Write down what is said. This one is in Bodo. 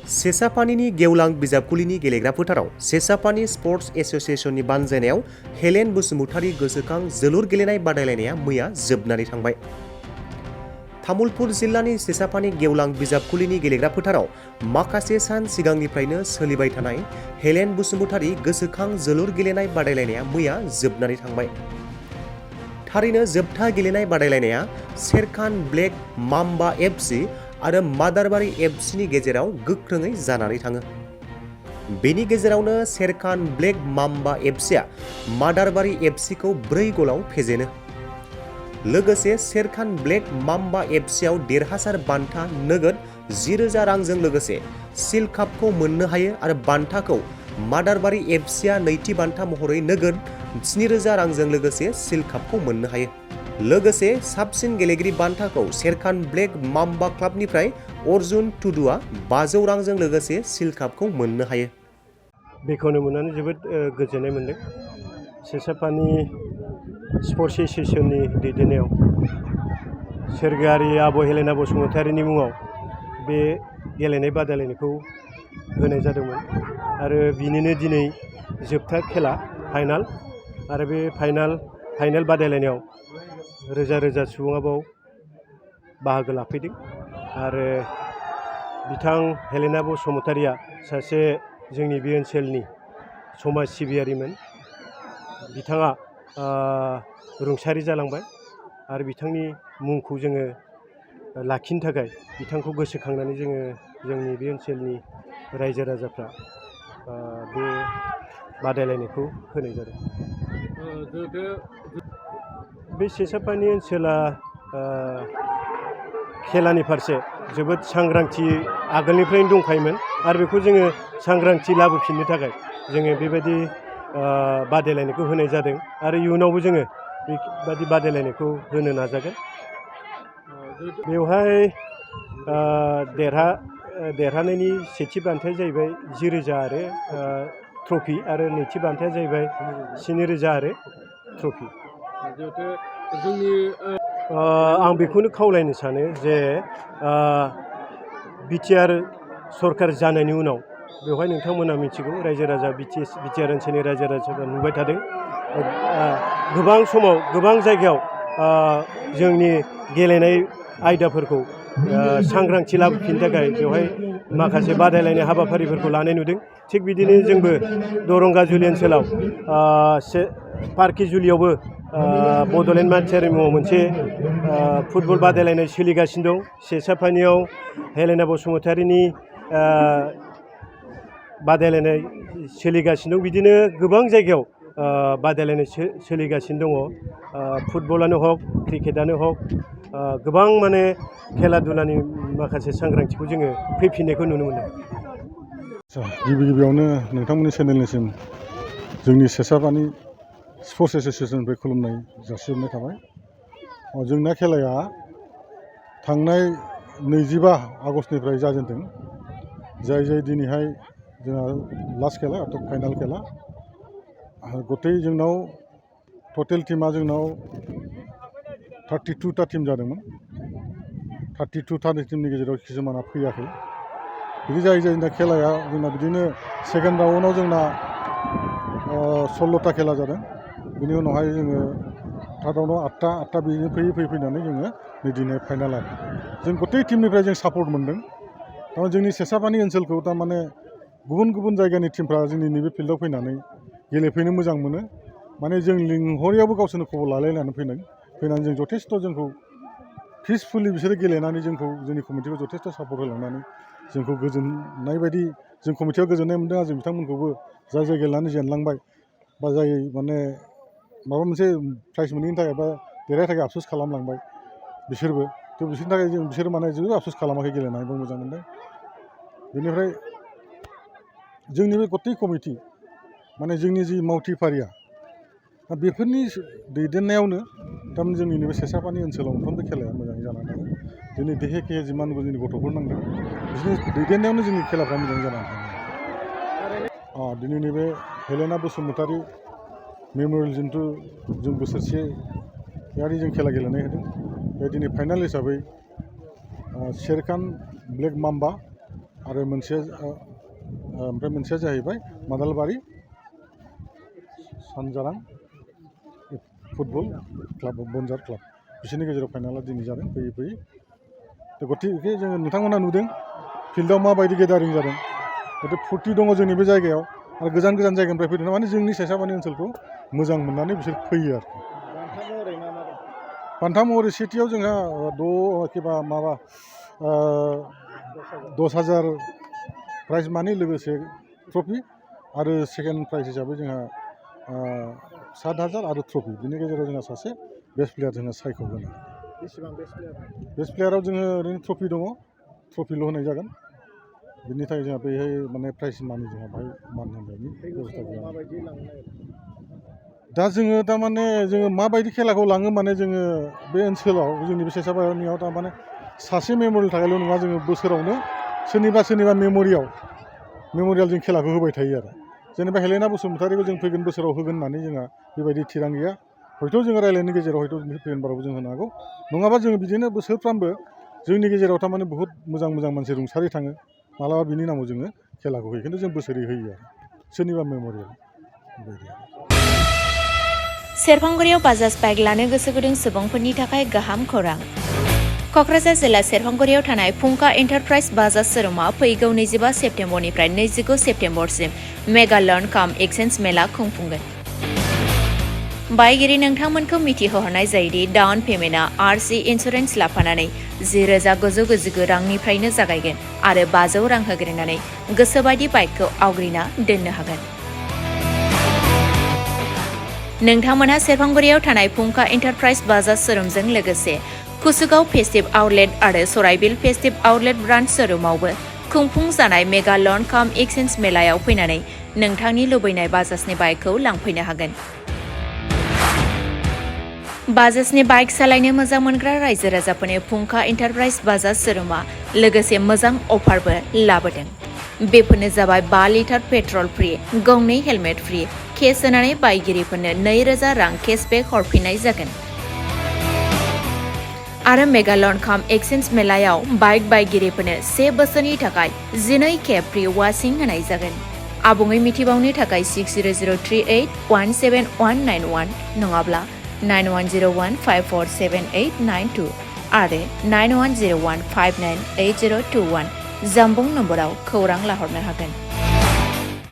सेसापानीनि गेवलां बिजाबखुलिनि गेलेग्रा फोथाराव सेसापानी स्पर्ट्स एसोसिएशननि बानजायनायाव हेलेन बसुमतारी गोसोखां जोलुर गेलेनाय बादायलायनाया मैया जोबनानै थांबाय। तामुलपुर जिल्लानि सेसापानी गेवलां बिजाबखुलिनि गेलेग्रा फोथाराव माखासे सान सिगांनिफ्रायनो सोलिबाय थानाय हेलेन बसुमतारी गोसोखां जोलुर गेलेनाय बादायलायनाया मैया जोबनानै थांबाय। थारैनो जोबथा गेलेनाय बादायलायनाया शेरखान ब्लेक माम्बा एफसि आरो मादारबारि एफसिनि गेजेराव गोख्रोङै जानानै थाङो। बेनि गेजेरावनो शेरखान ब्लेक माम्बा एफसिआ मादारबारि एफसिखौ 4 गलाव फेजेनो। लोगोसे शेरखान ब्लेक माम्बा एफसिआव देरहासार बान्था नोगोद 10,000 रांजों लोगोसे सिल कापखौ मोननो हायो आरो बान्थाखौ मादारबारि एफसिआ नैथि बान्था महरै नोगोद 7,000 रांजों लोगोसे सिल कापखौ मोननो हायो। लोगोसे साबसिन गेलेगिरि बान्थाखौ शेरखान ब्लेक माम्बा क्लाबनिफ्राय अर्जुन टुडुआ 500 रांजों लोगोसे सिल कापखौ मोननो हायो। बेखौनो मोननानै जोबोद गोजोननाय मोन्दों। सेसापानी स्पर्ट्स एसोसिएशननि दैदेननायाव सोरगोआरि आब' हेलेना बसुमतारीनि मुङाव बे गेलेनाय बादायलायनायखौ होनाय जादोंमोन आरो बिनिनो दिनै जोबथा खेला फाइनाल आरो बे फाइनाल बादायलायनायाव रोजा रोजा सुबुङा बाव बाहागो लाफैदों आरो बिथां हेलेना बसुमतारीया सासे जोंनि बे ओनसोलनि समाज सिबियारिमोन। बिथाङा रुंसारि जालांबाय आरो बिथांनि मुंखौ जोङो लाखिनो थाखाय बिथांखौ गोसोखांनानै जोङो जोंनि बे ओनसोलनि रायजो राजाफ्रा बे बादायलायनायखौ होनाय जादों। बे सेसापानी ओनसोला खेलानि फारसे जोबोद सांग्रांथि आगोलनिफ्रायनो दंखायोमोन आरो बेखौ जोङो सांग्रांथि लाबोफिननो थाखाय जोङो बेबायदि बादायलायनायखौ होनाय जादों आरो इयुनावबो जोङो बेबायदि बादायलायनायखौ होनो नाजागोन। बेवहाय देरहानायनि सेथि बान्थाया जाहैबाय 10,000 आरो ट्रफि आरो नैथि बान्थाया जाहैबाय 7,000 आरो ट्रफि। आं बेखौनो खावलायनो सानो जे बिटिआर सरकार जानायनि उनाव बेवहाय नोंथांमोना मिथिगौ रायजो राजा बिटिआर ओनसोलनि रायजो राजाफ्रा नुबाय थादों। गोबां समाव गोबां जायगायाव जोंनि गेलेनाय आयदाफोरखो सांग्रांथि लाबोफिननो थाखाय बेवहाय माखासे बादायलायनाय हाबाफारिफोरखौ लानाय नुदों। थिग बिदिनो जोंबो दरंगाजुलि ओनसोलाव पार्किजुलियावबो बड'लेण्ड मानसियारि मुङाव मोनसे फुटबल बादायलायनाय सोलिगासिनो दं। सेसापानीयाव हेलेना बसुमतारीनि बादायलायनाय सोलिगासिनो दं। बिदिनो गोबां जायगायाव बादायलायनाय सोलिगासिनो दङ। फुटबलानो हक क्रिकेटानो हक गोबां माने खेला दुलानि माखासे सांग्रांथिखौ जोङो फैफिननायखौ नुनो मोनदों। गिबियावनो नोंथांमोननि चेनेलनिसिम जोंनि सेसापानी स्पर्ट्स एसोसिएशननिफ्राय खुलुमनाय जासिहरनाय थाबाय। जोंना खेलाया थांनाय 25 आगस्टनिफ्राय जाजेनदों। जाय दिनैहाय जोंहा लास्ट खेला फाइनाल खेला गथै जोंनाव टटेल टीमा जोंनाव 32टा टीम जादोंमोन। 32टा टीमनि गेजेराव किसुमाना फैयाखै। बिदि जायो खेलाया जोंना बिदिनो सेकेन्ड राउन्डआव जोंना 16टा खेला जादों। बिनि उनावहाय जोङो थार्ड राउन्डआव 8टा बिदिनो फैनानै जोङो दिनै फाइनाल आरो जों गथै टीमनिफ्राय जों सापर्ट मोन्दों। थारमाने जोंनि सेसापानी ओनसोलखौ थारमाने गुबुन जायगानि टीमफ्रा जोंनि नैबे फिल्डआव फैनानै गेलेफैनो मोजां मोनो। माने जों लिंहरियावबो गावसोरनो खबर लालायनानै फैनानै जों जथेस्थ' जोंखौ पिसफुलि बिसोरो गेलेनानै जोंनि कमिटिखौ जथेस्थ' सापर्ट होलांनानै जोंखौ गोजोननाय बायदि जों कमिटियाव गोजोननाय मोन्दों आरो जों बिथांमोनखौबो जाय गेलेनानै जेनलांबाय बा जाय माने माबा मोनसे प्राइज मोनैनि थाखाय बा देरहानो थाखाय आफस'स खालामलांबाय बिसोरबो बिसोरनि थाखाय बिसोर माने जेबो आफस'स खालामाखै गेलेनानैबो मोजां मोनदों। बेनिफ्राय जोंनि बे गथै कमिटि माने जोंनि जि मावथिफारिया बेफोरनि दैदेननायावनो थारमाने जोंनि नैबे सेसापानी ओनसोलाव मोनफ्रोमबो खेलाया मोजाङै जानानै थाङो। जोंनि देहे जिमान जोंनि गथ'फोर नांदों बिसोरनि दैदेननायावनो जोंनि खेलाफ्रा मोजाङै जानानै थाङो। दिनै नैबे हेलेना बसुमतारी मेम'रियेल जिथु जों बोसोरसेयारि जों खेला गेलेनाय होदों बे दिनै फाइनाल हिसाबै शेरखान ब्लेक माम्बा आरो ओमफ्राय मोनसेया जाहैबाय मादालबारि सानजारां फुटबल क्लाब बनजार क्लाब बिसोरनि गेजेराव फाइनाला दिनै जादों फैयै फैयै गतिके जोङो नोंथांमोना नुदों फिल्डआव माबायदि गेदारिं जादों गतिके फुर्ति दङ जोंनि बे जायगायाव आरो गोजान गोजान जायगानिफ्राय फैदों माने जोंनि सेसाबानि ओनसोलखौ मोजां मोननानै बिसोर फैयो आरोखि बान्था महरै सेथियाव जोंहा 10,000 प्राइज मानि लोगोसे ट्रफि आरो सेकेन्ड प्राइज हिसाबै जोंहा 7,000 आरो ट्रफि बिनि गेजेराव जोंहा सासे बेस्ट प्लेयार जोङो सायख'गोन बेस्ट प्लेयाराव जोङो ओरैनो ट्रफि दङ ट्रफिल' होनाय जागोन बिनि थाखाय जोंहा बेहाय माने प्राइज मानि जोंहा बाहाय मान होनायनि बेबस्था गैया दा जोङो थारमाने जोङो माबायदि खेलाखौ लाङो माने जोङो बे ओनसोलाव जोंनि बे सेसाबानियाव थारमाने सासे मेमरियल थाखायल' नङा जोङो बोसोरावनो सोरनिबा मेमरियाल जों खेलाखौ होबाय थायो आरो जेनेबा हेलेना बसुमतारिखौ जों फैगोन बोसोराव होगोन होननानै जोंहा बेबायदि थिरां गैया हयथ' जोङो रायज्लायनायनि गेजेराव हयथ' फैगोन बारावबो जों होनो हागौ नङाबा जोङो बिदिनो बोसोरफ्रामबो जोंनि गेजेराव थारमाने बहुत मोजां मानसि रुंसारि थाङो मालाबा बिनि नामाव जोङो खेलाखौ होयो खिन्थु जों बोसोरै होयो आरो सोरनिबा मेमरियाल बेबायदि सेरफांगुरियाव बाजाज बाइक लानो गोसो गुदुं सुबुंफोरनि थाखाय गाहाम खौरां क'क्राझार जिल्ला सेरफांगुरियाव थानाय फुंखा एन्टारप्राइज बाजाज शोरुमा फैगौ 25 सेप्तेम्बरनिफ्राय 29 सेप्तेम्बरसिम मेगा लर्न काम एक्सचेन्ज मेला खुंफुंगोन बायगिरि नोंथांमोनखौ मिथिहोहरनाय जायोदि डाउन पेमेन्टआ आरसि इन्सुरेन्स लाफानानै 10,999 रांनिफ्रायनो जागायगोन आरो 500 रां होग्रोनानै गोसोबायदि बाइकखौ आवग्रिना दोननो हागोन नोंथांमोनहा सेरफांगुरियाव थानाय फुंखा एन्टारप्राइज बाजाज शोरुमजों लोगोसे कुसुगाव फेस्टिभ आउटलेट आरो सराइबिल फेस्टिभ आउटलेट ब्रान्च शोरुमावबो खुंफुंजानाय मेगा लर्न काम एक्सचेन्ज मेलायाव फैनानै नोंथांनि लुबैनाय बाजाजनि बाइकखौ लांफैनो हागोन बाजाजनि बाइक सालायनो मोजां मोनग्रा रायजो राजाफोरनो फुंखा एन्टारप्राइज बाजाज शोरुमा लोगोसे मोजां अफारबो लाबोदों बेफोरनो जाबाय 5 लिटार पेट्रल फ्रि गंनै हेलमेट फ्रि केस होनानै बायगिरिफोरनो 2,000 रां केसबेक हरफिननाय जागोन आरो मेगा लर्न काम एक्सचेन्ज मेलायाव बाइक बायगिरिफोरनो 1 बोसोरनि थाखाय 12 खेब फ्रि वाशिं होनाय जागोन आबुङै मिथिबावनो थाखाय 6003817191 नङाब्ला 9101547892 आरो 9101598021 जामबुं नम्बराव खौरां लाहरनो हागोन